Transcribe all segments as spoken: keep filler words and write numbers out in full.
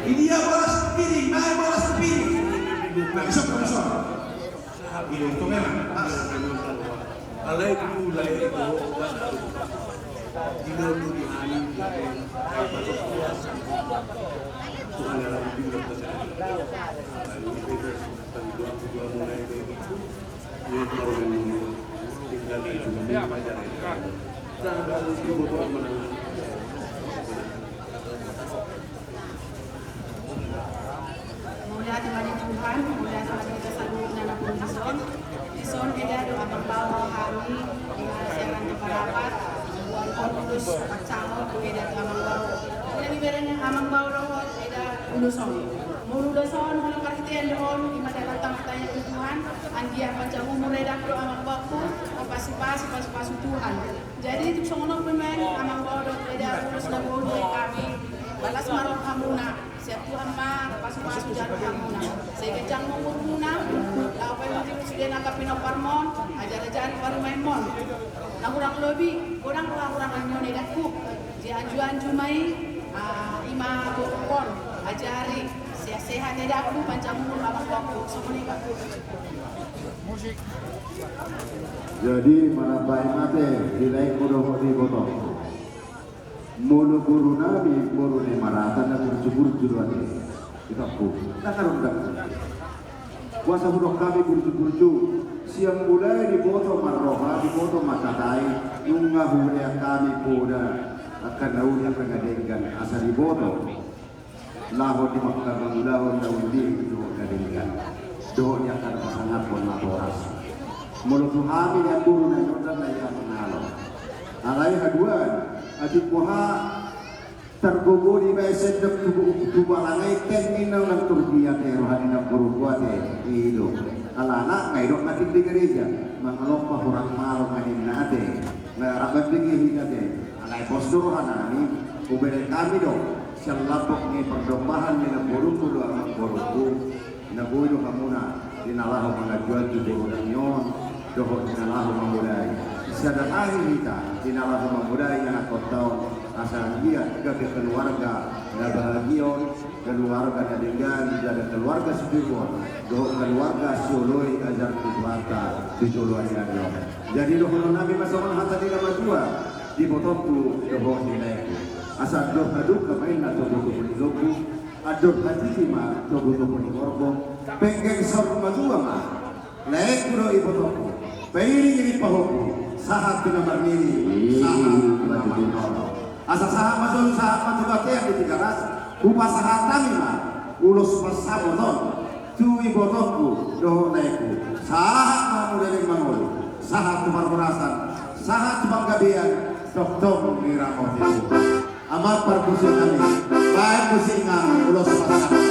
Idia bolas tu piring, naeng bolas tu piring. Nah, isop, isop. Alai tu, alai tu. Tuhan yang lebih berkata. Mauliate ma di Tuhan, mauliate ma di hita saluhutna na pungu dison. Dison eda do amang bao hami, eda siaran di parapat, buat kontus pacango, eda do amang bao. Eda ni bereng amang bao dohot, eda ulos on. Molo ulos on, molo parhitean do on, ima dalan tangtanya tu Tuhan, anggiat panjang umur eda do amang baoku, pasu-pasu, pasu-pasu Tuhan. Jadi, tung songon on pe ma amang bao dohot eda ulos na boi hami, balas ma rohamuna, sian Tuhan ma pasu-pasu jalo hamuna. Sai ganjang ma umurmuna, laho paima sude na angka pinomparmon, ajar-ajari parumaenmon. Na hurang lobi, godang do hahurangan ni on edangku. Di anju-anju ma i, ah, ima borungkon, ajari, sehat-sehat edangku, panjang umur amang baoku, songon i ma. Jadi, manambai mate, di laengku dohot di ibotongku. Molo boru nami, boru ni Marata na burju-burju do ate. Itongku, na karundang. Boasa hudok hami burju-burju, sian mulai diboto marroha, diboto mangkatai, nunga hulean hami poda, angka na uli angka na denggan, asa diboto. Laho di mangka mangulahon na uli dohot na denggan. Dohot di angka na pasangaphon natoras. Molo tu hami na boru na niondang na ia mangalo. Alai haduan, atik boha targogo dibaen sendok tu, tu balang ai ten ninna unang turbi ate roha ni namboru ate i do. Alana ngai do matik di gereja. Mangalompa hurang malo ngai ninna ate. Ngai rap bambing i hita ate. Alai pos do roha nami. Hubereng hami do. Sian lambok ni pardombahan ni namborungku do amang borungku. Na boi do hamuna, di na laho manganju-anju boru nami on, dohot di na laho mamodai. Sada hali hita, di na laho mamodai anakhonta on, asa anggiat gabe keluarga na bahagia on, keluarga na denggan, gabe keluarga siduhon, dohot keluarga sioloi ajar ni Tuhanta tu joloan ni ari on. Jadi dohonon nami ma songon hata ni na matua, di ibotongku dohot di laengku. Asa andor haduka ma inna togu-togu ni lombu, andor hatiti ma togu-togu ni horbo, penggeng saur matua ma. Laengku dohot ibotongku, pairing-iring pahompu, sahat tu na marnini, sahat tu na marnono. Asa sahat ma jolo, sahat ma tu bontean di Tigaras, hupasahat hami ma ulos pansamot on tu ibotongku dohot laengku, sahat ma hamu leleng mangolu, sahat tu parhorasan, sahat tu panggabean, tongtong diramoti Tuhan. Amang parmusik nami, baen musikna, ulos pansamot.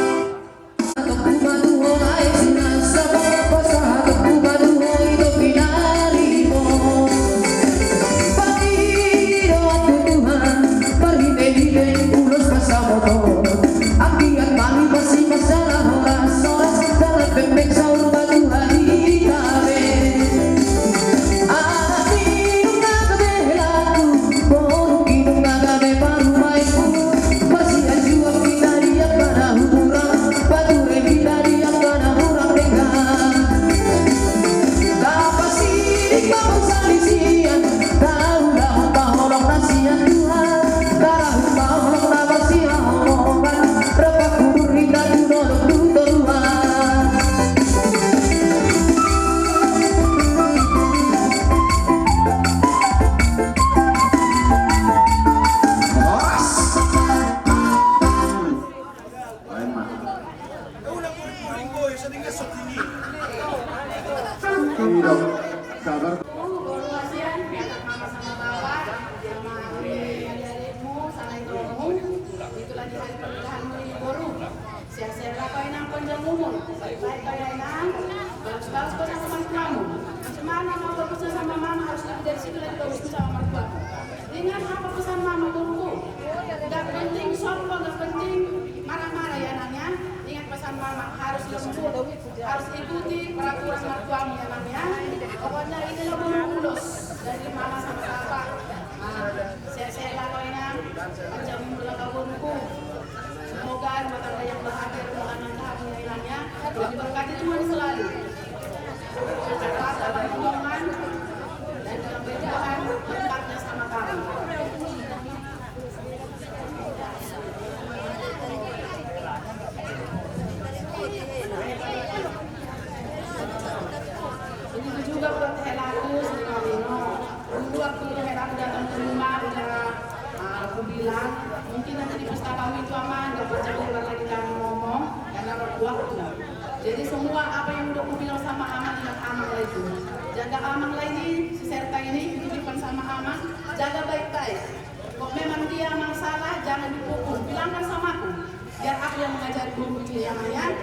Yang mengajari guru Ciliamayan,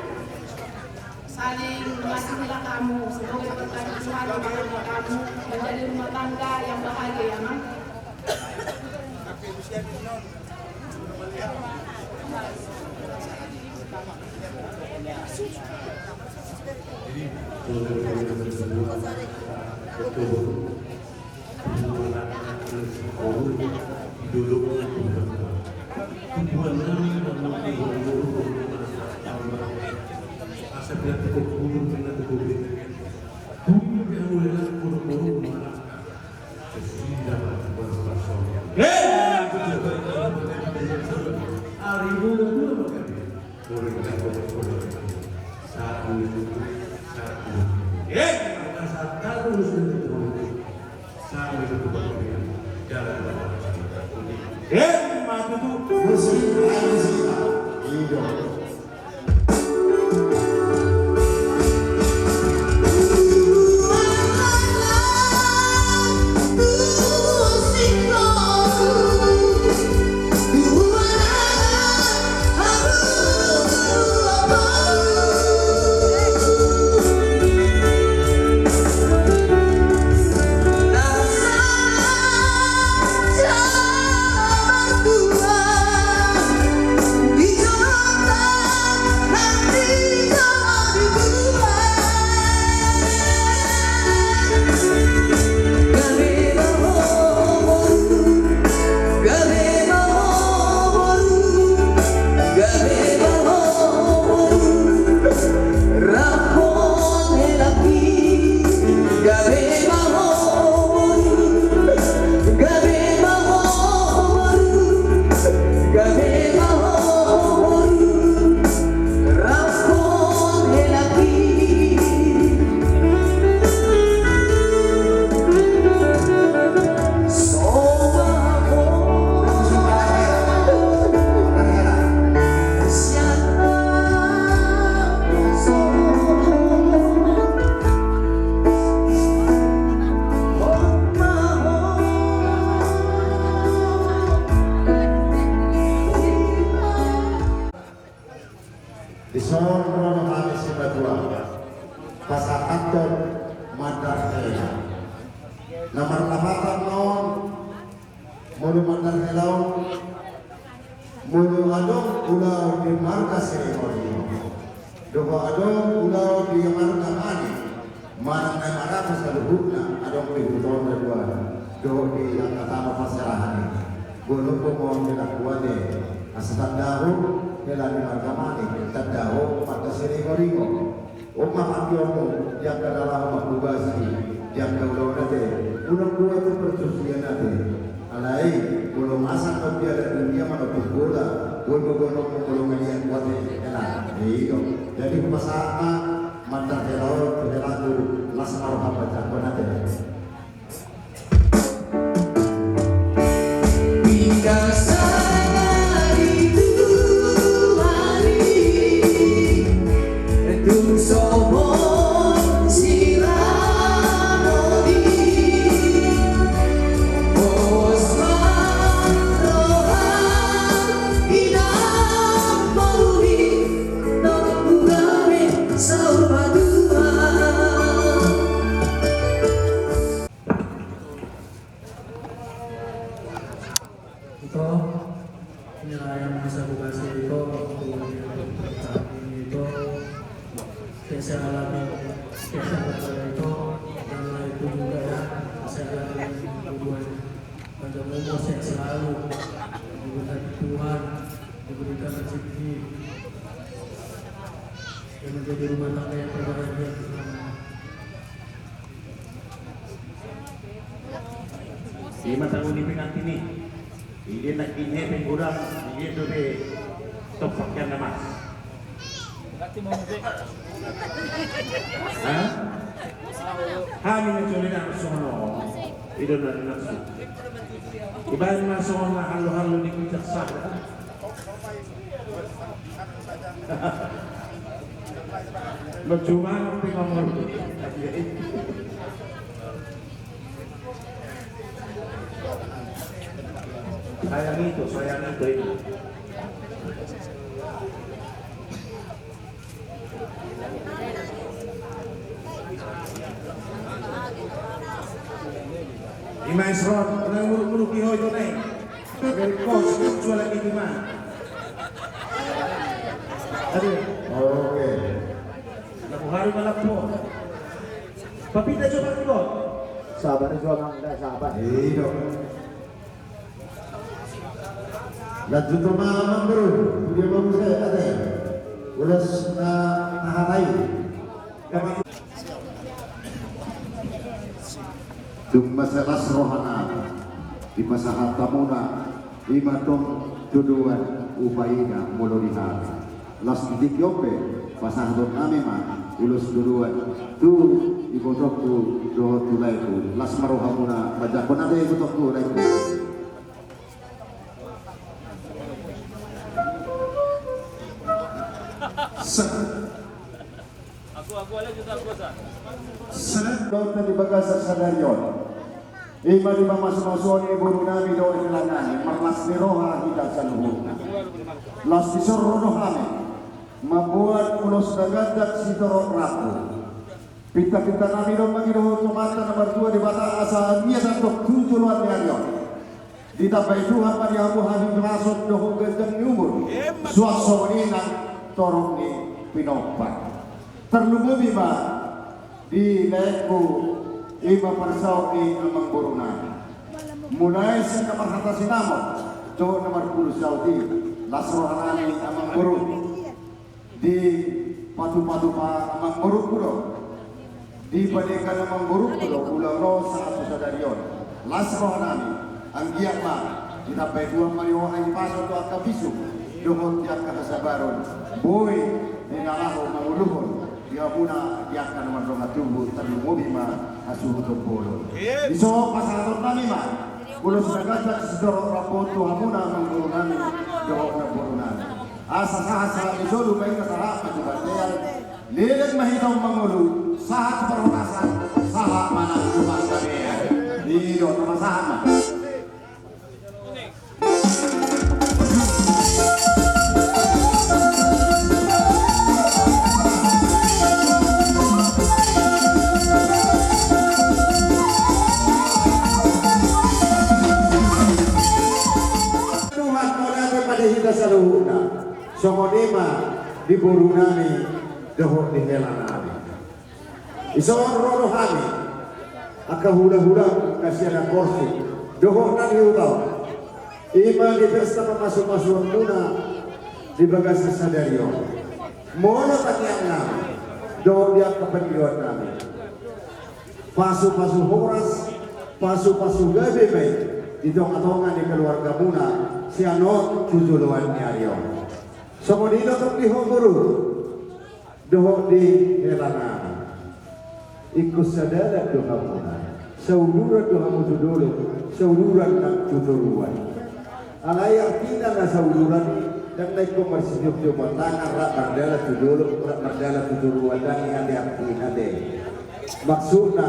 saling mengasihilah kamu. Semoga berkati Tuhan rumah tangga kamu, menjadi rumah tangga yang bahagia, ya, Mang. Dison ro ma hami sipajuaon pasahathon mandar hela. Na marlapatan on, molo mandar hela on, molo adong ulaon di marga Siregar i, dohot adong ulaon di marga Manik, manang na marga saluhutna, adong pe huton na dua dohot di angka tano parserahan i. Boan do ma on hela kuat i, asa tanda hela, hela ni marga Manik, tanda marga Siregar i. On ma hationgku, di angka na laho mangkobasi, di angka ulaon ate, unang buat tu persusian ate. Alai, molo masa kau piala dunia mana pun bola, boan do boan on molo ngaliat kuat i, hela. Iyo. Jadi, hupasahat ma mandar hela on tu helaku, las ma roham baca, boan ate. Ito, inilah yang bisa ku kasih ito, untuk ini ito, spesial lagi, spesial lagi ito, dan lain itu juga ya, saya lagi buat panjang umur, sehat selalu, diberikan Tuhan, diberikan rezeki, dan menjadi rumah tangga yang berbahagia bersama. Ima tanggul ni pengantin i. Ide nangkin hepeng godang, ide dope tompak ian na mas. Ha? Hami na joli na songon on. Ide na nafsu. Ibaen ma songon na hallo-hallo ni kucak sada. Lo cuma pe ngomong. Sayang itu, sayang itu, itu. Ima Esron, unang muruk-muruk i ho ito nai. Dari kos, jualan itu mah. Aduh. Oke. Laku hari malam po. Papinda coba kibot. Sabar jo, Amang, sabar. Iyo. Lanjut ma, Amang Boru. Dia mau saya ada. Ulas na, na hatai. Tung mansai las rohana, dipasahat hamuna, ima tong tuduan upaina molo di hami. Las di tingki on pe, pasahaton nami ma, ulos tuduan, tu ibotongku dohot tu laengku, las ma rohamuna, manjangkon ate ibotongku laengku. Sa. Aku, aku, ala juta kuasa. Sa. Dohot di bagasan sadari on. Ima di pamasumasuon ni boru nami dohot hela nami, marlas ni roha hita saluhutna. Las ni soro do hami, mamboan ulos na ganjang sitorop rambu. Pintapinta nami do mangido tu Amanta na martua Debata asa ia datong tu joloan ni ari on. Ditambai Tuhan ma di hamu hahipason dohot ganjang ni umur. Suang songon i nang torop ni pinompar. Tarlumobi ma di laengku ima parsaut ni amang boru nami. Mulai sian na marhata sinamot dohot na marpudun saut i, las roha nami amang boru. Dipatupa-tupa amang borungku do. Dipadenggan amang borungku do ulaon on sahat tu sadari on. Las roha nami, anggiat ma ditambai Tuhan ma di ho hahipason dohot angka bisuk dohot di angka hasabaron, boi di na laho mangoluhon di hamuna di angka na mardongan tubu, tarlumobi ma hasuhuton bolon. Dison pasahaton nami ma ulos na ganjang sitorop rambu tu hamuna amang boru nami dohot na boru nami. Asa sahat-sahat ni solu ma hita sahat ma tu bontean. Leleng ma hita on mangolu, sahat tu parhorasan, sahat ma nang tu panggabean. I do, tama sahat ma. Tuhan, mauliate ma di hita saluhutna. Songon i ma di boru nami dohot di hela nami. Dison ro do hami angka hulahula na sian Korsik dohot na di huta on. Ima di pesta pamasumasuonmuna di bagasan sadari on. Molo tangiang nami dohot di angka pangidoan nami, pasupasu horas, pasupasu gabe ma i di tongatonga ni keluargamuna sian on tu joloan ni ari on. Songon i do tong di ho boru dohot di hela nami. Ingkon sadalan do hamuna, sauduran do hamu tu dolok, sauduran nang tu toruan. Alai artina na sauduran i, ndang na ingkon marsitiop-tiopan tangan rap mardalan tu dolok, rap mardalan tu toruan, ndang i ate artina ate. Maksudna,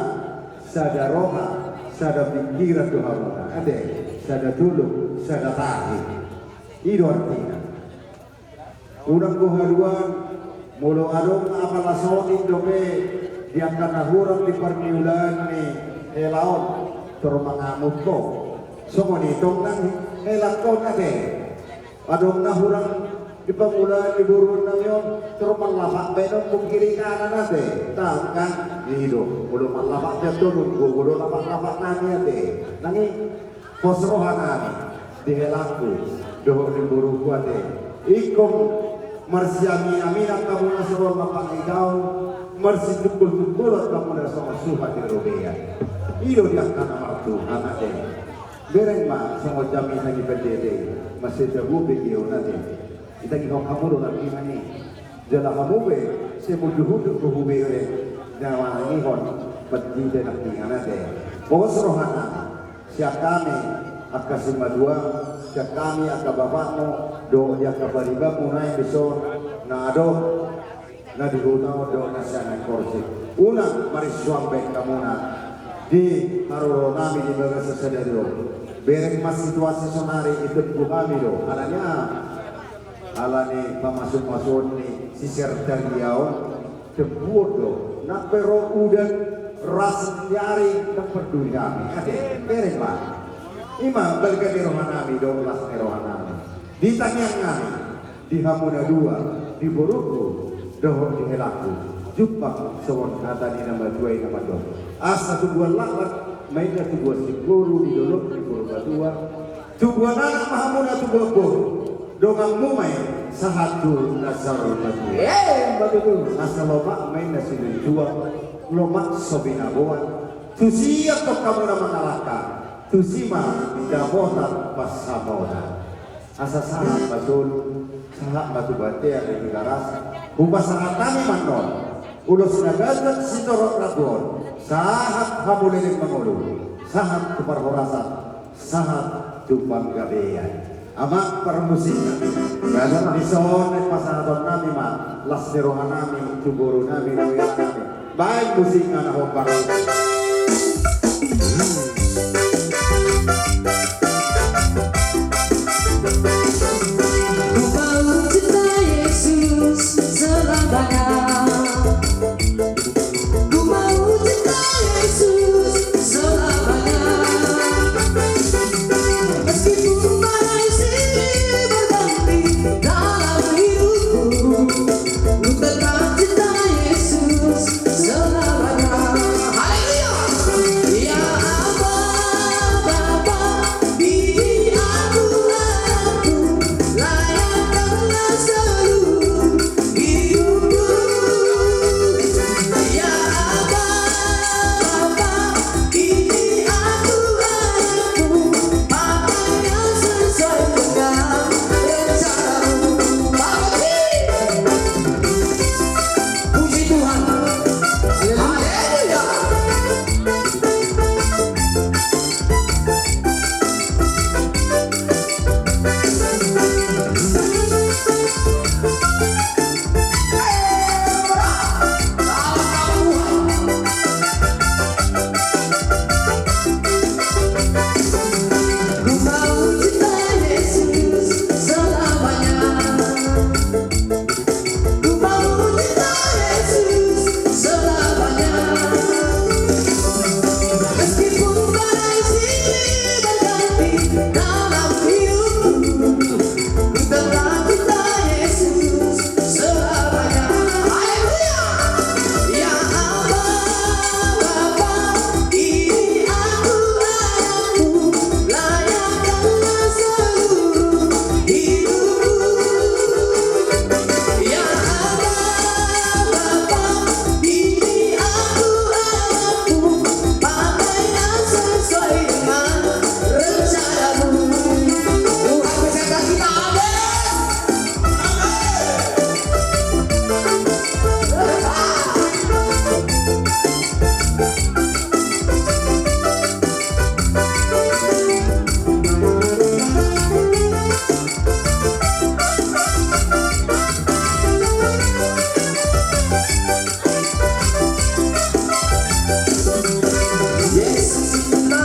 sada roha, sada pingkiran do hamuna ate, sada tolop, sada tahi. I do artina. Unang go haluaon, molo adong apala sotik dope di angka na hurang di parniulaan ni hela on, tor mangamuk ho. Songon i tong nang helangkon ate. Adong na hurang di pangulaan ni boru nami on, tor manlapak baenon pung kiri kanan ate. Tangkang, i do, molo manlapak baenon, gogo do lapak-lapak nami ate. Nang i. Pos roha nami di helangku dohot di borungku ate. Ingkon marsiami-aminan hamuna songon na pangidoan, marsitungkol-tungkolan hamuna songon suhat di robean. I do di angka na martuhan ate. Bereng ma songon jamita ni pandede, marsitabu pe dia on ate. Itangihon hamu do nangkiningan i. Jala hamu pe sai mundut-undut do hubereng na manangihon, marhite nangkiningan ate. Pos roha nami, sian hami angka simatua, sian hami angka bapakmu dohot di angka paribanmu naeng dison na adong na di huta on dohot na sian Korsik. Unang marinsuang baen hamuna di haroro nami di bagasan sadari on. Bereng ma situasi saonari, itempuh hami do. Alani aha? Alani pamasumasuon ni si Sertaria on, tempuhon do. Nang pe ro udan, Ras ni ari ndang parduli hami. Ate, bereng ma. Ima balga ni rohanami dohot las ni rohanami. Di tangiangnami, di hamu na dua, di borungku dohot di helangku. Jumpang songon hata ni na matua i na mandok: Asa tubuan laklak ma inna tubuan singkoru di dolok ni Purbatua. Tubuan anak ma hamu na tubuan boru, donganmu ma i sahat tu na saur matua. Eh, ima tutu. Asa lomak ma inna silinjuang, lomak so binaboan. Tusi antong hamu na mangalangka, tusi ma dapotan pansamotan. Asa sahat ma solu, sahat ma tu bontean ni Tigaras. Hupasahat hami ma annon ulos na gajah sitorop rambu on, sahat hamu leleng mangolu, sahat tu parhorasan, sahat tu panggabean. Amang parmusik nami, dison pasahatonnami ma las ni rohanami tu borunami dohot helanami. Baen musikna na hombar. Ku mau cinta Yesus selamanya. Ku mau cinta Yesus selamanya. Meskipun badai silih berganti dalam hidupku, ku tetap cinta Yesus selamanya. Haleluya. Ya Aba, Bapa, ini aku anakmu, layakkanlah seluruh hidupku. Ya Aba, Bapa, ini aku anakmu, pakai yang sesuai dengan rencanamu. Pakai. Puji Tuhan. Haleluya. Ku mau cinta Yesus selamanya. Ku mau cinta Yesus selamanya. Meskipun badai silih berganti dalam hidupku, ku tetap cinta Yesus selamanya. Haleluya. Ya Aba, Bapa, ini aku anakmu, layakkanlah seluruh hidupku. Ya Aba, Bapa, ini aku anakmu, pakai yang sesuai dengan rencanamu. Tuhan beserta kita, amin. Yes, cinta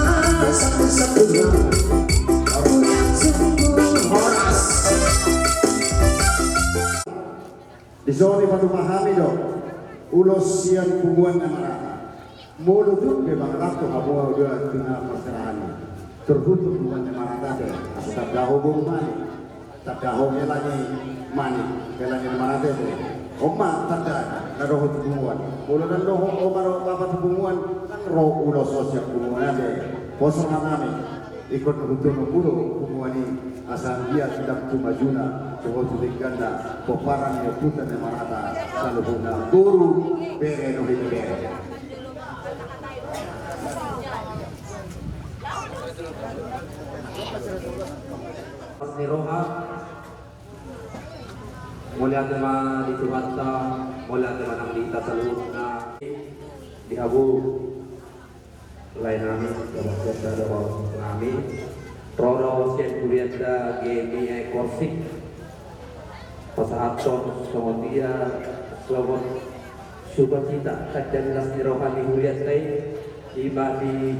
satu-satunya. Horas. Dison dipatupa hami do ulos sian punguan na marata. Molo tung pe mangalangka hamu dua tu na parserahan i, tarhutu punguan na marata pe, asa tanda ho boru Manik, tanda ho hela ni Manik, hela ni na marata pe. On ma tanda na dohot tu punguan. Molo ndang dohot oma dohot bapa tu punguan, ndang ro ulos on sian punguan ate. Pos roha nami. Ingkon hutonon muna punguan i, asa anggiat ndang tu majuna dohot tu dengganna, pomparan ni ompunta na marata saluhutna, boru, bere dohot ibebere. Pas ni roha, mauliate ma di Tuhanta, mauliate ma nang di hita saluhutna, di hamu lae nami, dohot sian sada dohot nami, ro do sian hurianta G M I Korsik, pasahathon songon dia, songon sukacita, ganjang las ni roha ni hurianta i, ima di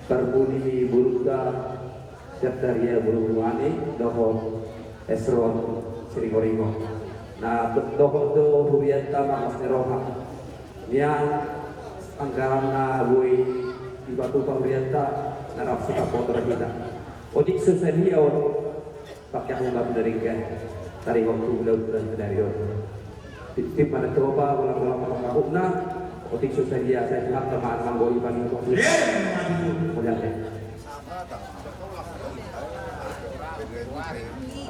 parbuni ni borunta, Zakaria boru Manik, dohot Esron Siringoringo. Na, dohot do hurianta ma las ni roha. Nian, Anggaranna boi dipatupa hurianta, na rap sitapotor hita. Otik so sadia on, pakeanmu ma na ringgas, tarihon tu ulaonta sadari on. Titip ma na coba, golang-golang ma pangkapukna, otik so sadia, sai Tuhanta ma na manggoi bani. Mauliate.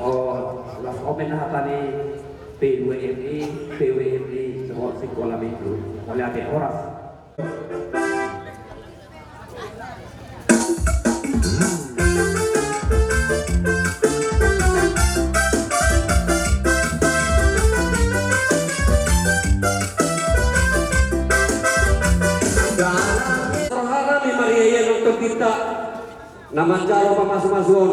Oh, las omen hata ni P dua M I, P W M I, dohot Sikola Minggu. Mauliate, horas. Rohanami marhite nang Tondi ta na manjalo pamasumasuon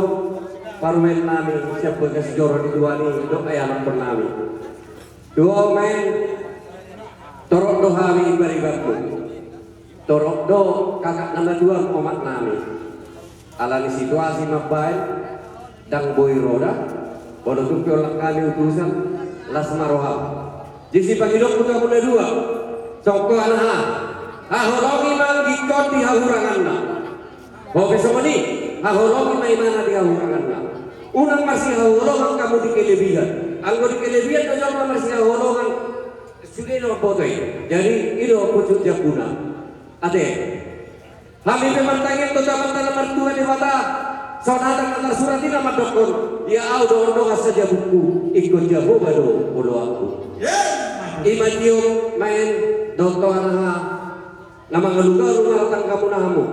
parumaennami sian bagas joro ni tuani dohot anakkonnami. Dua omen, torop do hami paribanmu. Torop do kakak na matua omaknami. Alani situasi mambaen, ndang boi ro da, molo tung pe holan hami utusan, las ma roham. Jadi sipangidokku tu hamu na dua, songko anaha, haholongi ma anggingkon di hahuranganna. Bope songon i, haholongi ma imana di hahuranganna. Unang marsihaholongan hamu di kelebihan. Anggo di kelebihan do jolma marsihaholongan, sude do boto i. Jadi i do pucuk jambuna. Ate. Hami pe martangiang tu Amanta na martua Debata. Songon hata na tarsurat i na mandokkon, ia ahu do on do hasa jabungku, ingkon Jahowa do oloanku. I ma tiop, maen, dohot anaha na mangalugalu martanggamuna hamu.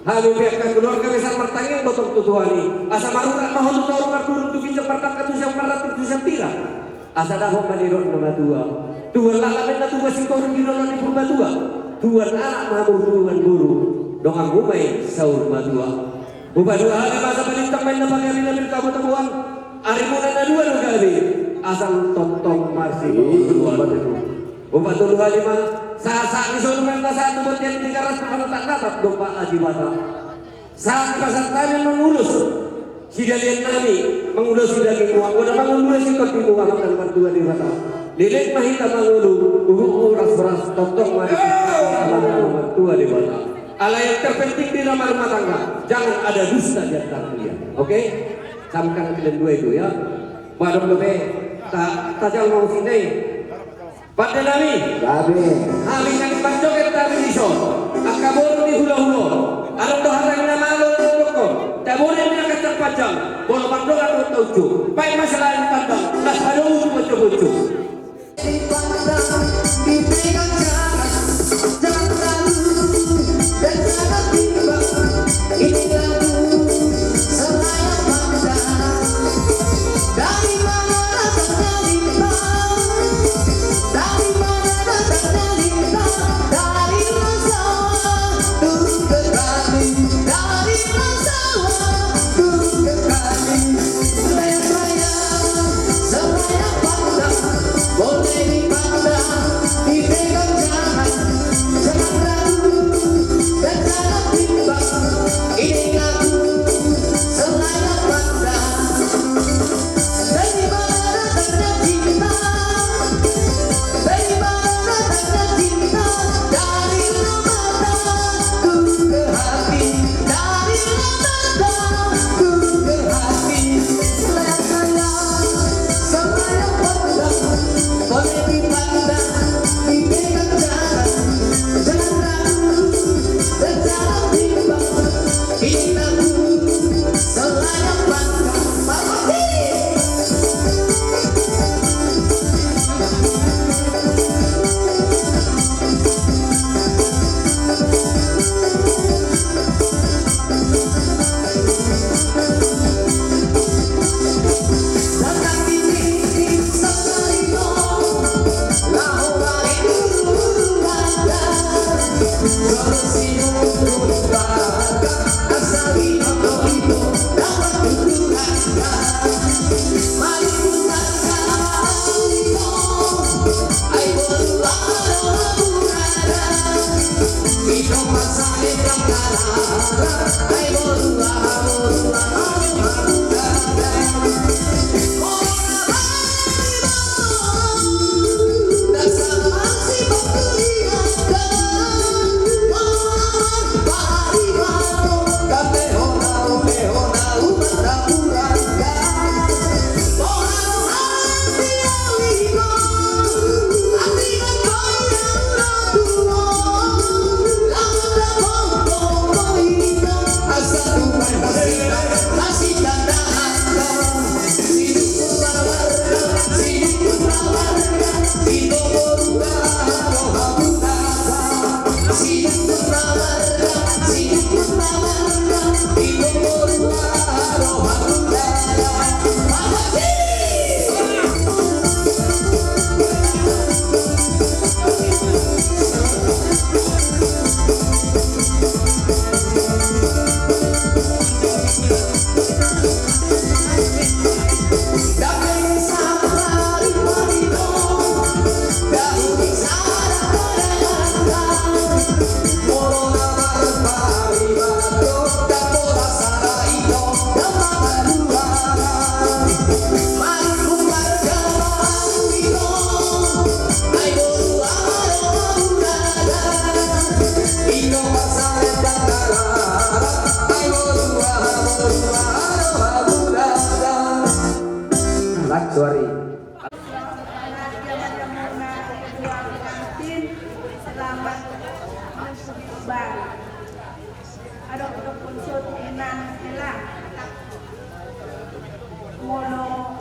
Hami pe angka keluarga besar martangiang motong tu Tuhan i, asa marurat ma ho tu toru, marturut tu ginjang, mardangka tu siamun, marranting tu siamun tira. Asa dapot ma didok na matua, tuan lalamen na tubu singkoru di dolok ni Purbatua, tuan anak ma hamu, tuan boru, donganmu ma i saur matua. Hupaduahali ma asa balintang ma inna panggabean na pinartabutobuan, arimuna na dua do gabe, asal tongtong marsiboruan. Hupatoluhali ma, sahat-sahat ni solu ma inna sahat tu bontean Tigaras, na panatak-natak dompak Aji Batak. Sahat ni pasahat hami mangulos, sidaliannami mangulosi dagingmu, anggo na mangulosi tondimuna, amang na martua Debata. Leleng ma hita mangolu, huhut horas-horas, tongtong ma di amang na martua Debata. Alai yang terpenting di dalam rumah tangga, jangan ada dusta di antara kalian. Oke? Camkan kalian dua itu ya. Bah, adong dope, ta, tajalo ma musik na i. Pandenami. Gabe. Hami nang manjoget hami dison. Angka boru ni hulahula. Adong do hata ni na malo dohonon. Taboru ni na kacang panjang. Molo mandongan dohot na unjuk. Baen ma salain pandang. Las ma domu tu bonjobonjo. Suari. Selamat menuju pengantin, selamat menuju baru. Adong dokon soti nang hela. Molo,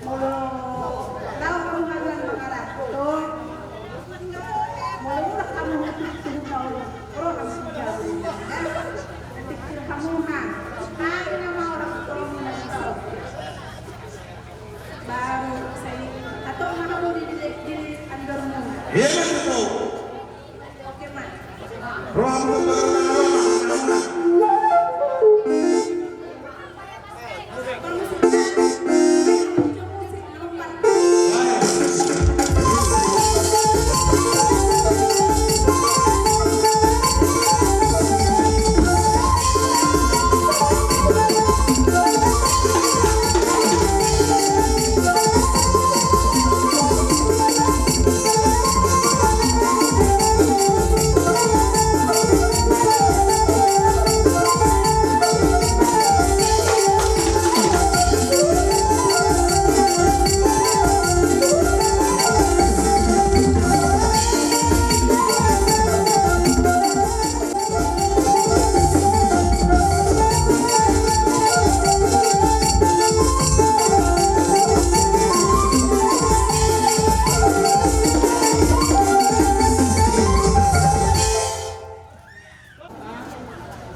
molo, lao hamu mangaranto. Molo mulak hamu tu, tu, tu, ro hamu tu jabu. Nanti kira hamu ha. Hai nama orang tua mu nanti. Baru saya atau mana mau di, di, di andormu. Iya, betul. Oke, Mas. Rohammu, rohammu, rohammu.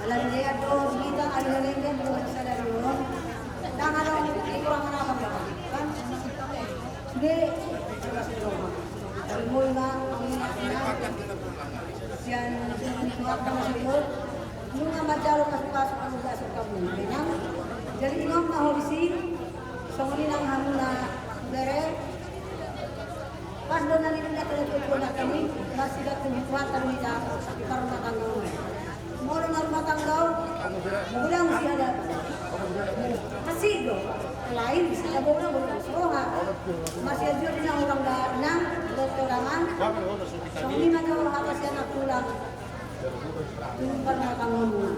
Alani do hita, alani do hita, alani do hita. Ndang adong kekurangan apa-apa, kan? Sude. Sian, sian, sian, nunga manjalo pasu-pasu, anu, gaso kamu. Jadi, ingot ma ho disi, songon i nang hamuna bere. Pas do na nidok ni natuatua nami, marsigantung tu Tuhanta do hita di parrumatanggaon. Molo na rumah tangga, molo dang sihadap. Masih do. Lain bisa ya bola, bola soha. Masih aja di nang orang da-, nang, dokter dangan. Song lima jauh apa sih anak pulang. Tumbar na tangonmu. Hah?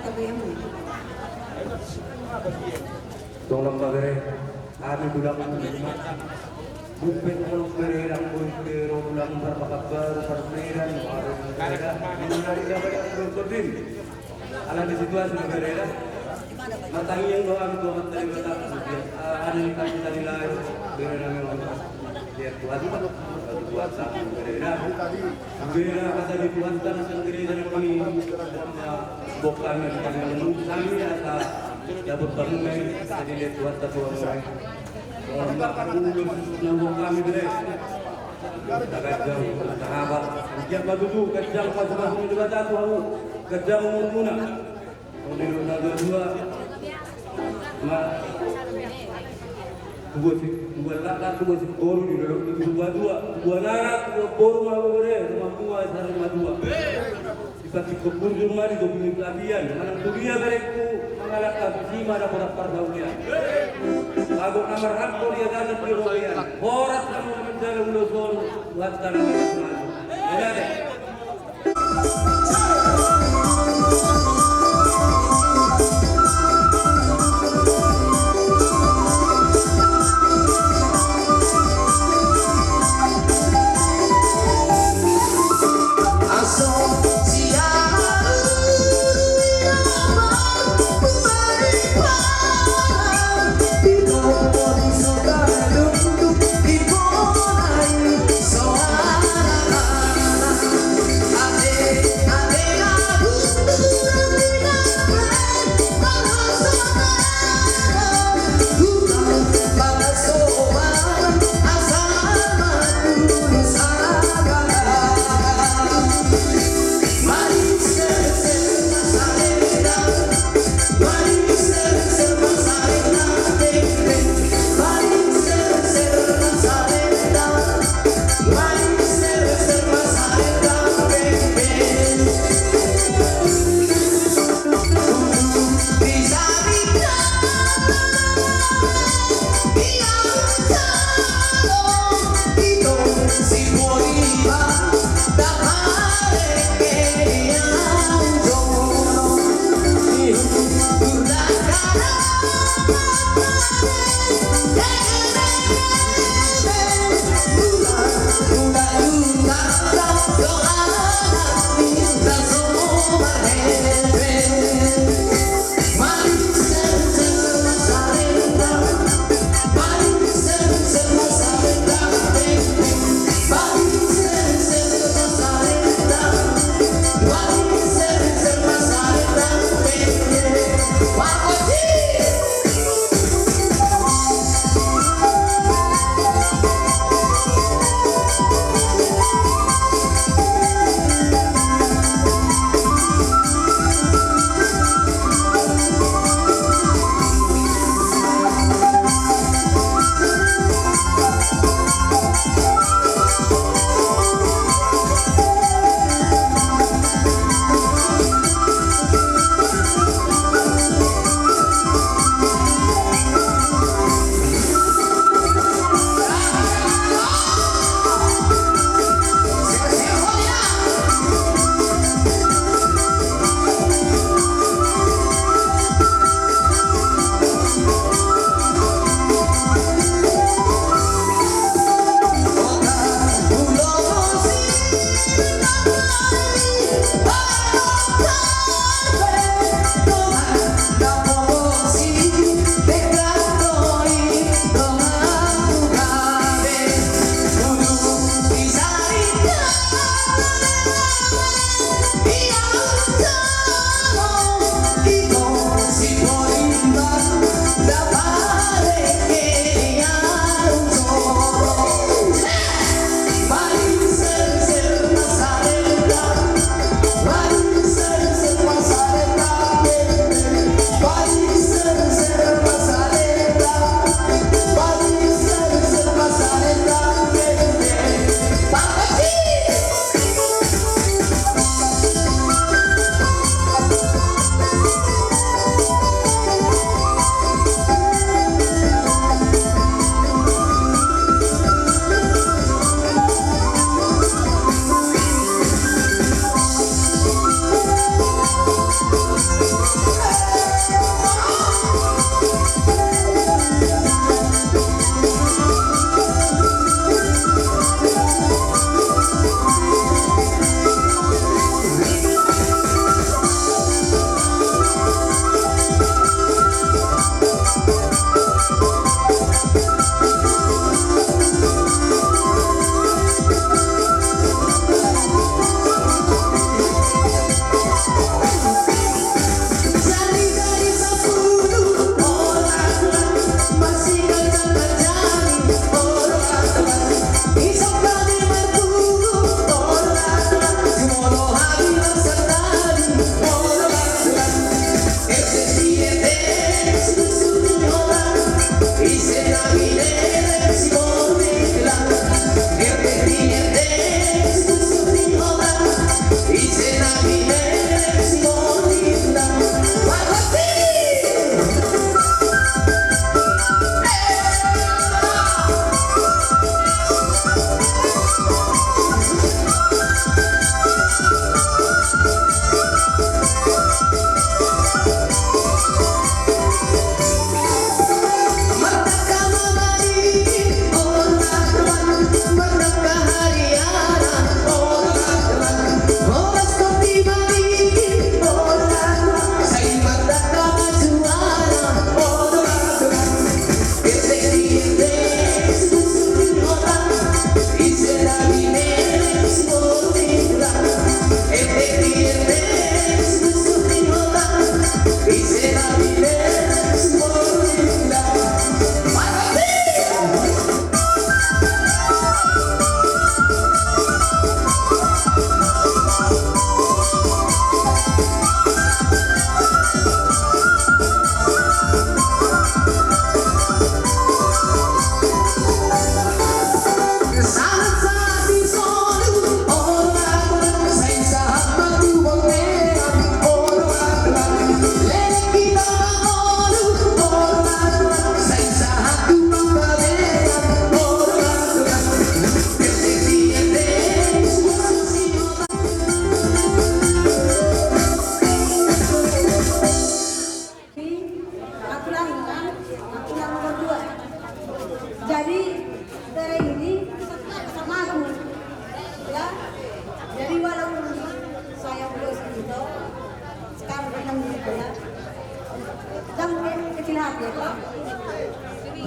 Tabe mu. Tolong, Pak Bere, kami pulang. Bukan kalau Bere yang boleh ke Robulang berpakat baru, Pak Bere dan Pak Bere. Ini dari dapat yang belum. Alani situasi berbeda. Martangiang do hami tu Amanta Debata. Ada di kami tadi lain. Bere nami on. Dia Tuhan. Tuhan sama berbeda. Bere kata di Tuhan tanah sendiri dan kami. Bukan kami kami kami asa dapat bangunan tadi dia Tuhan tak Tuhan. Orang bakar ulun nang bukan kami bere. Kajang, sahabat. Siap ma tutu, kajang, pasupasu ni Debata tu hamu. Kajang umurmuna. Songon i do na dua-dua. Ma. Tubuan si, tubuan laklak, tubuan si boru di dolok ni tubuan dua. Tubuan anak, tubuan boru ma bere, rumah tua, sarumah tua. Dipatik ke kunjung ma di topi ni pelapian, manang tu dia berengku, mangalangka tu si ma daporat pardaulian. Ago na marhangko dia gagat di robean, horas na manjalo ulos on, buat tanah maju. Ada deh.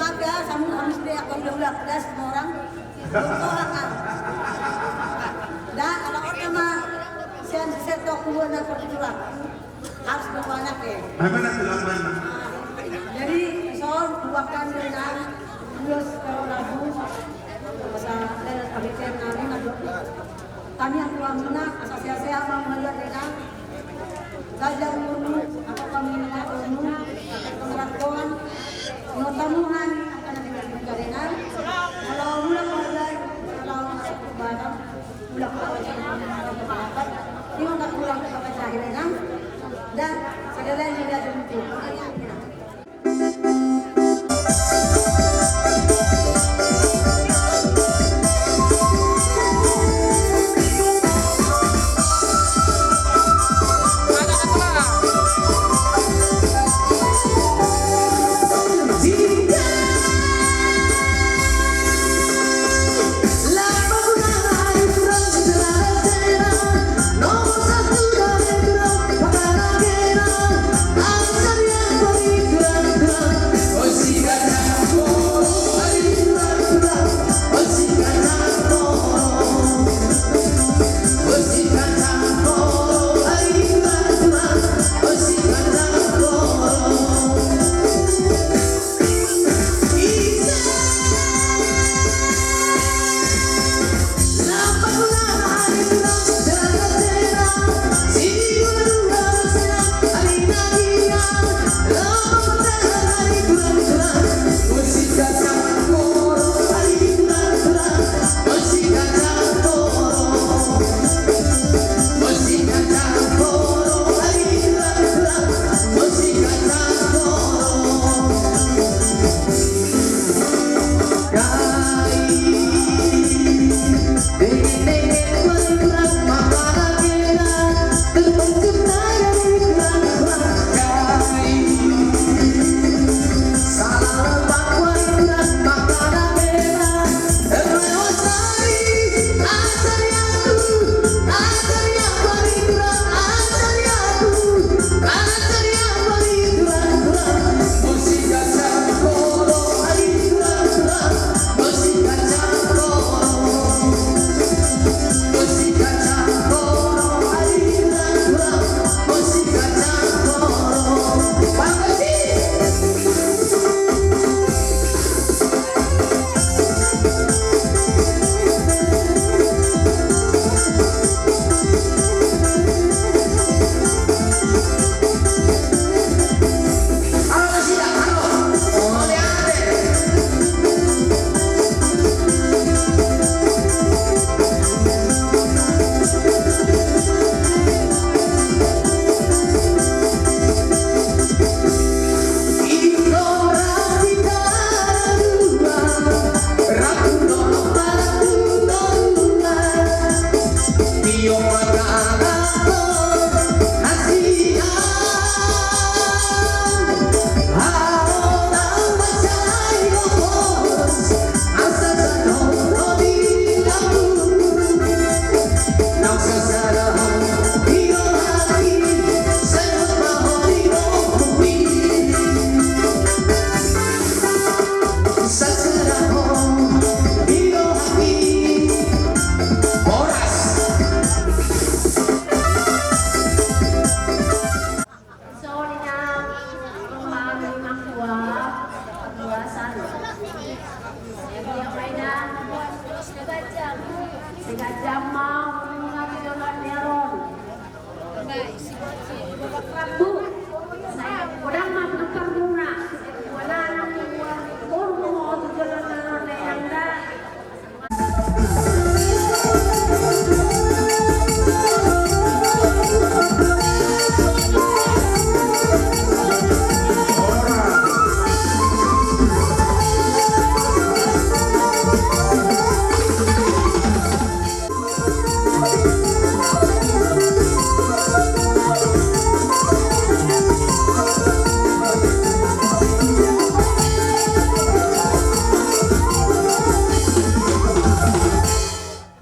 Maka samu hamis de akan udah udah pedas semua orang. Tolak kan. Dah ala otak mah sian si setok kubuan aku curang. Harus bawa anak ya. Memang nanti lama. Jadi soal buahkan dengan terus kalau lagu masa dan pemikiran kami masuk. Kami yang tua muna asosiasi apa melihat dengan gajah ulu apa kami melihat ulu pengeraton no tamuhan apa nanti dengan kalau mula keluarga kalau barang mula keluarga ini nggak kurang apa cahaya dengan dan segala yang dia tentu.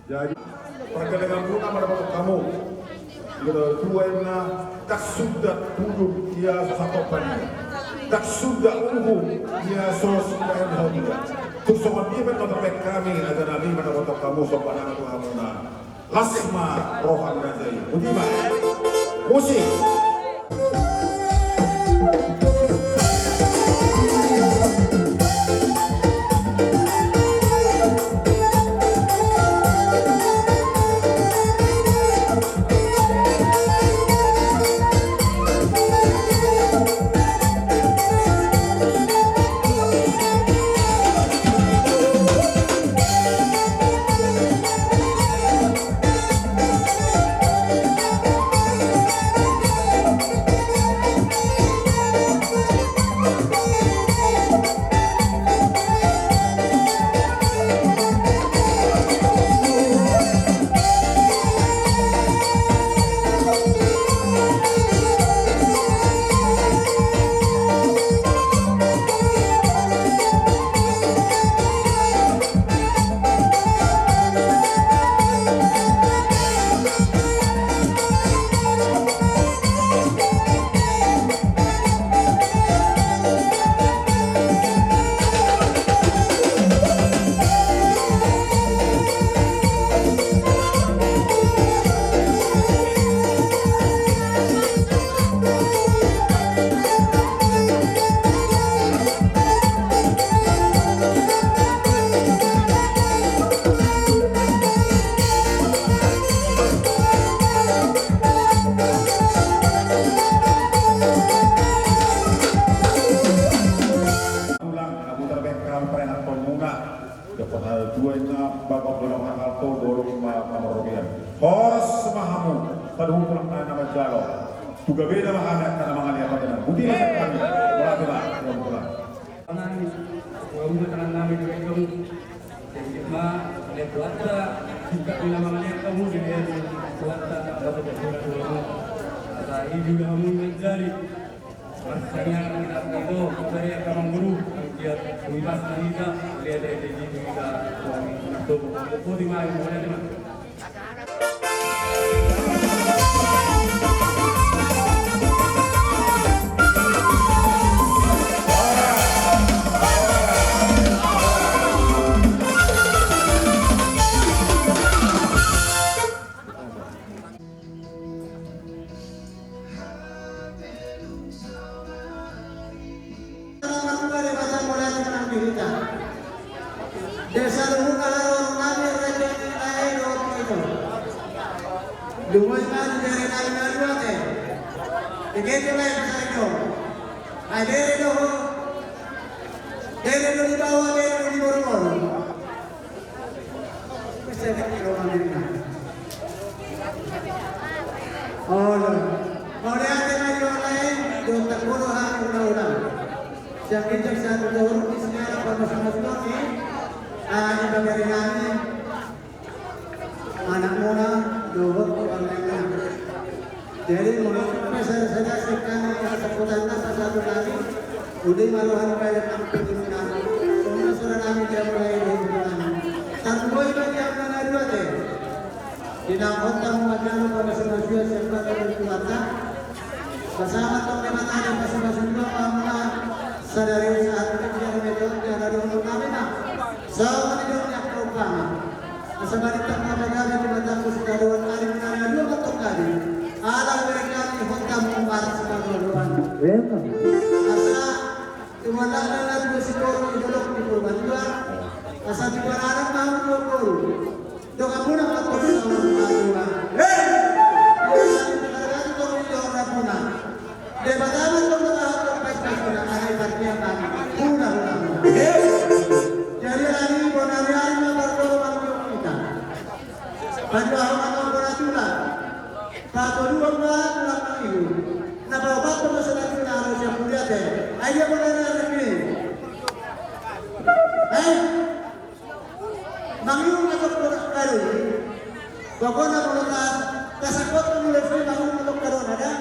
Jadi, parkelengan muna ma dapotan hamu. Ia do tuan na kasudut pudun ia so satopan. Ndang sunda uhum ia so sunda enda ho dia. Tung songon dia pe ma tabaen hami, aja nami mandapothon hamu somba nami tu hamuna. Las ma roha ni raja i. Boti ma. Musik. Tulang, abu terbaik kau pernah tomuna. Dapat hal dua ini, babak bola mahal tu, dorong ma, ma merobian. Horas ma hamu, paduhut tulang na manjalo. Tu gabena ma hami angka na mangaliat hami. Boti ma sian hami. Mauliate ma, tulang. Tangan, dua buah tangan nami di belakang. Sedikit ma, melihat kuasa, juga bila melihat kamu di dia kuasa, dapat berkurang dulu. Kata ini juga kamu menjadi. Rasanya kita itu, dari yang kamu guru, dia bebas kita, dia dari kita, suami, anak tubuh, kamu pun di mana, mana, mana. Selamat pagi, Bapak Kapolres Tangerang. Di saluhutna haroronami, raja ni nai dohot ito. Dumoi ma di bere nai na dua te. Di kete nai pasar ido. Ai bere do ho. Bere do di bawah, bere do di boru-boru. Olo. Mauliate ma di on lae, dohot tangkoro hami ula-ula. Sian ginjang sahat tu toru, di sinarap pamasu-masu dohot i, ah, di pagari nami. Anakmuna, dohot, panggabean. Jadi, molo pe sada-sada sian hami, pasahaton nami, uli ma roha ni badan nami, putuna. Songon saudara nami, dia mulai di hubungan. Tarlumobi ma di hamuna na dua te. Di na hot hamu manjalo pamasu-masu sian Debata Tuhan. Pasahat tong Debata di pamasu-masu hamuna. Sadari sahat ni dia metode dia na dohot nami na. Songon i do ni angka umpama. Asa marintang ma pagabe di mata musik adoan ari na dua mantong gabe. Ala bere kami hot hamu umar sipagoloan. Emang. Asa tumalak na dua sikoru di dolok di Purbalingga. Asa di baranak ma hamu dua boru. Dongan muna mantong sama dua. Hei! Asa di baranak tong di dongan muna. Debata ma tong na laho tong pais-pais muna, alai partia nami. Huna, huna, huna. Jadi, ari bonari ari ma parjolo mangihuthon hita. Paduahon ma tong bona tulang. Patoluhon ma tulang mangihu. Na paopathon ma sada tulang ro sian Mauliate. Ai dia bonari ari ni. Eh? Mangihu ma tong bona tulang. Pokokna molo ta, tasangkothon molo so i mangihu ma tong bona tulang da.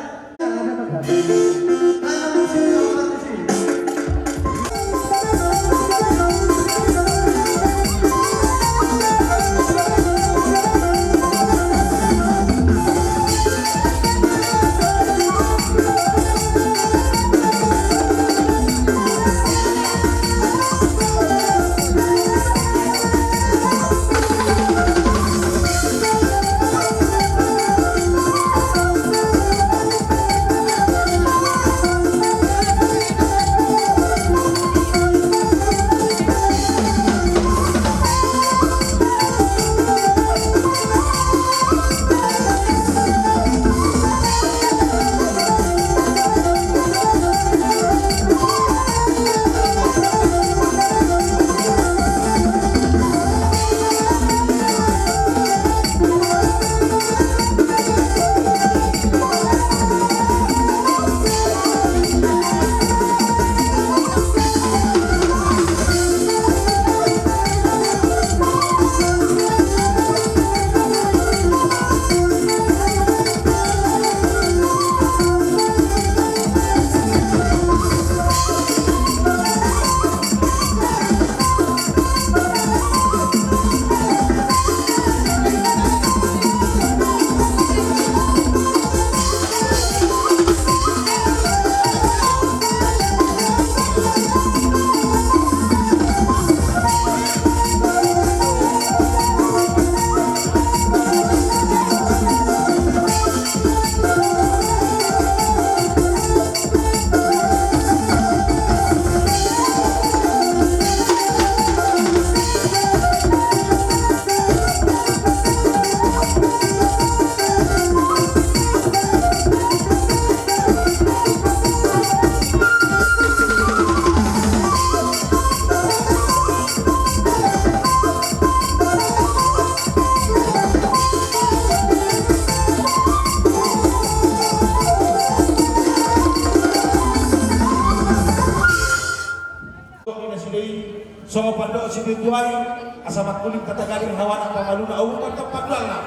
Songon pandok situa-tua i, asa mangkuling hata gading, hawana pamaluna, obu ma antong panduanna.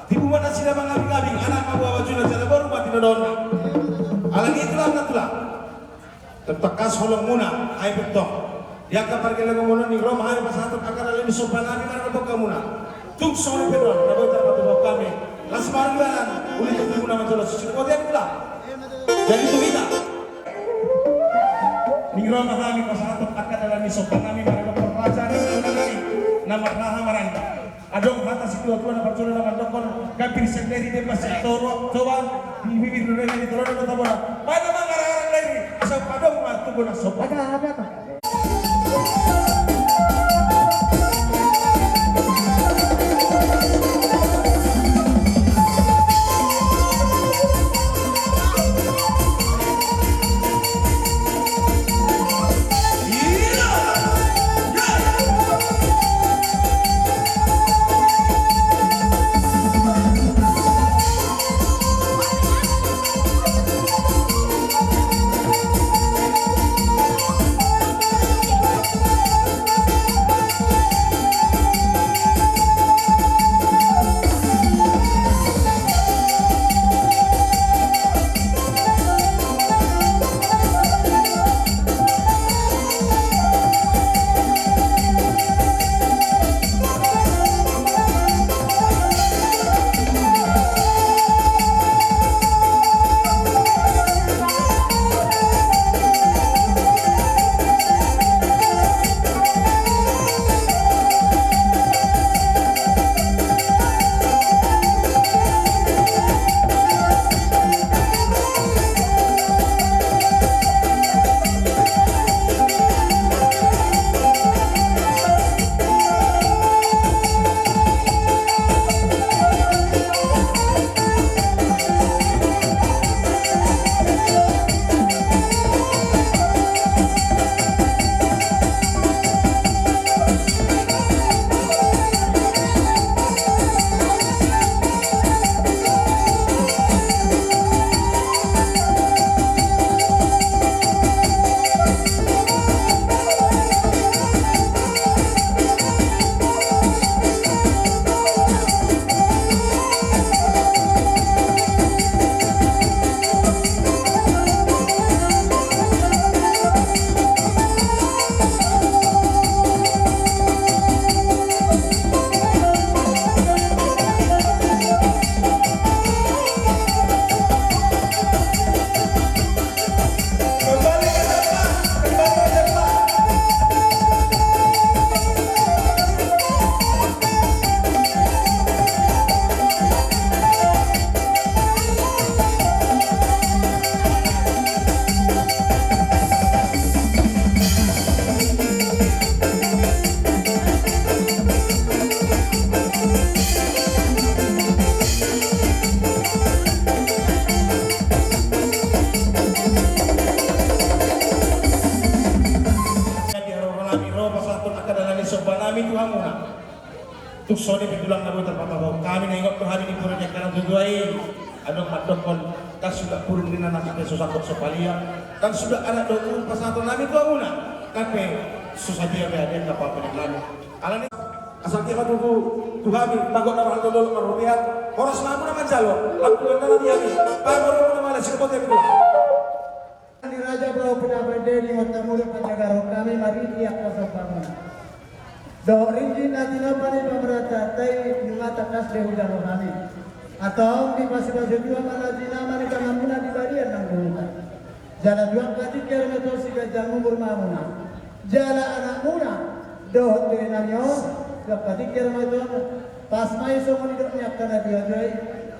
Tibu ma nasida mangabing-abing, anak ma buha bajuna, jala boru ma tinodohonna. Alani i tulang na tulang, tangkas holongmuna, ai pe tong. Di angka pargellengon on i, ro ma hami pasahathon angka dalan ni somba nami marhite hamuna. Tung songon i pe tulang, na boi tarpatupa hami. Las ma hami dalan, uli tu tingkina manjalo susu. Jadi tu hita. Ning ro ma hami pasahathon angka dalan ni somba nami marhite raja ni ulaon nami na marhaha maranggi. Adong hata situa-tua na parjolo na mandokkon, gambir sendiri bebas sitorop coba di bibir dudena di tolonan do tabona. Pada mangarang-arang diri, asa padong ma tubu na sopan. Di haroro nami ro pasahathon angka dalan ni somba nami tu hamuna. Tung songon i pe tulang na boi tarpatupa hami, na ingot do hami di pura ni angka na tuatua i. Adong mandokkon, kan suda purun ninna na hape so sangkot so palia. Kan suda anak do purun pasahaton nami tu hamuna. Kan pe so sadia be ade angka pambahenan nami. Alani asa anggiat ma tutu tu hami magot na marhalto dolok marrobean. Horas ma hamuna manjalo. Angkulan na di hami. Pamoromuna ma na sirupot hami tulang. Ni raja brao pinabaen de ni mata muda panjaga roha nami maridi angka sombamuna. Dohot ringgit na tinopa ni pamarentanta i nunga tangkas be hujalo hami. Antong dipasupasu Tuhan ma raja i nama ni tanganmuna di barian nang di huta. Jala tu angka tingki on ma antong siganjang umur ma hamuna. Jala anakmuna dohot bere nami on tu angka tingki on ma antong. Pas ma i songon nidok ni angka na tuatua i,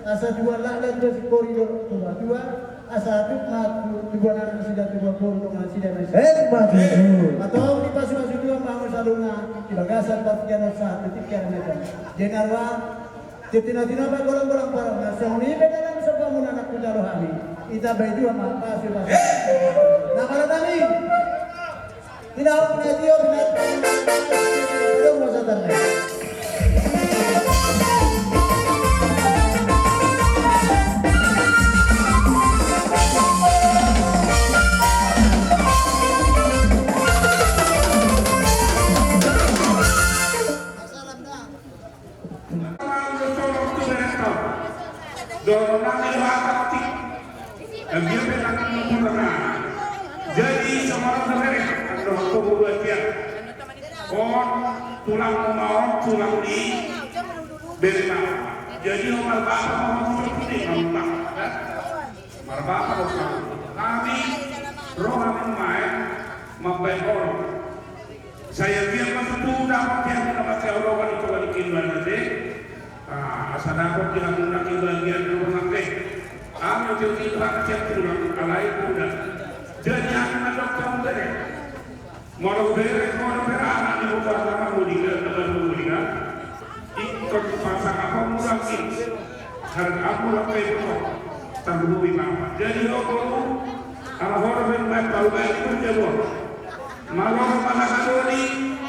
asa tubuan laklak do singkoru dohot tubuan tuba, asa tubu ma tubuan anak nasida tubuan boru dongan nasida ma i. Emma tutu. Antong dipasupasu Tuhan ma hamu saluhutna di bagasan partingkian on sahat tu tingki on ma antong. Jadi na ro, tintin na tinopa, golang-golang parau, na songon i pe dalan ni sombamuna na hujalo hami. Ditambai Tuhan ma pasupasu. Na mardongan nami. Tinauk na tio, tinauk na tio, tinauk na tio. On tulang ma on, tulang ni bere ma. Jadi on marbapa ma on, tulang ni bere ma. Marbapa ma on. Hami ro hami nuaeng mambaen horong. Sai anggiat ma tutu dapot hami na masihaholongan di tonga ni keluarga te. Ah, asa dapot di hamuna kebahagiaan rumah tangga. Hami tio di Tuhan siap tulang alai muda. Jadi hami mandok tu bere. Molo bere, molo bere anak ni bukan nama mulia, nama mulia. Ingkon pasang apa mulia ki. Harga apa mulia ki. Tarlumobi mama. Jadi ho boru, ala horo ben bae parubaen tu jabo. Malo ho manahadoli,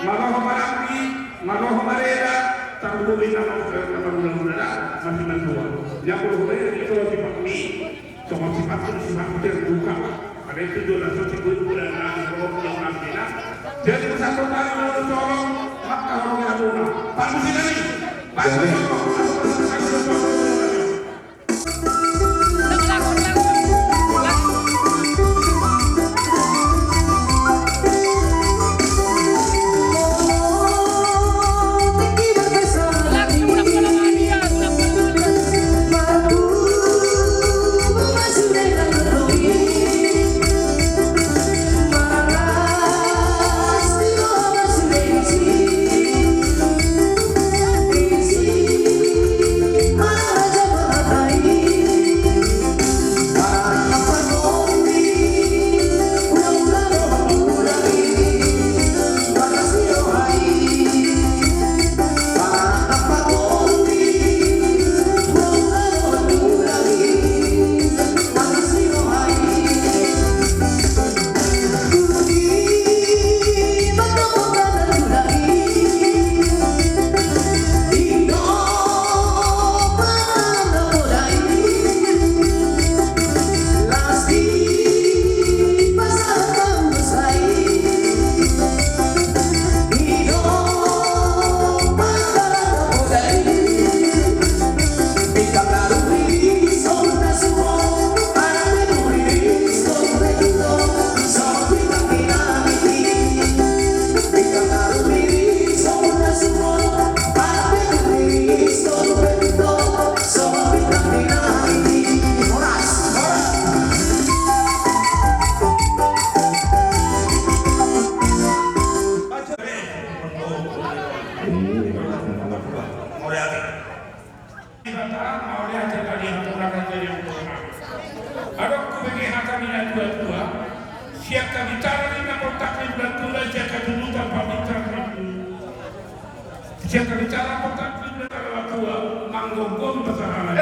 malo ho maranggi, malo ho mareda, tarlumobi nama mulia-mulia, masih matua. Yang perlu bere itu sifat mi. Songon sifat tu sifat terbuka. Ada itu jual langsung si kulit bulan nang, kalau punya nang dina. Jadi pusat kota yang mau tolong, maka orang yang rumah. Pak Musi tadi. Pak Musi. Adong hubege hata ni natuatua, sian habicara ni na portak ni bulan tula, sian hatutupan parbicara ni. Sian habicara portak ni bulan tula, manggomgomi pasahaton.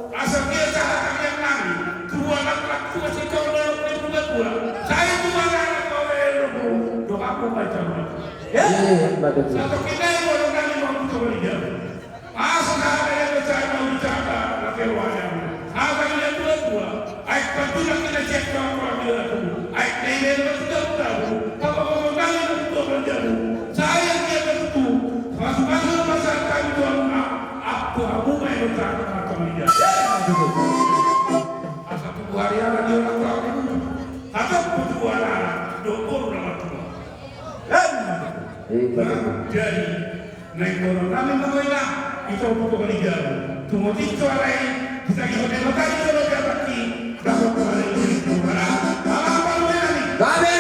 Asa dia sahat hami nami, tua laklak tua sitong dalam ni bulan tula. Sai tua laklak tua lelok, dong aku baca. Satu kita yang orang nami mau butuh kerja. Asa na bere do sai mau bicara na keluarga. Asa ina tua tua. Aek patulang ina siap tua tua dia tu. Aek na ina tua tua tua. Papa papa kami tua tua kerja tu. Saya dia tu. Masuk masuk pasal kami tua rumah. Apa aku main bicara na keluarga. Asa tu hari ada dia orang tahu. Atau tu hari ada. Dokter orang tua. Kan? Jadi, naik motor kami mengoyla, itu butuh kali jauh. Tunggu tisu alai, kita di hotel hotel itu lo dapat di, dapat kembali di rumah. Apa lu yang ini? Kami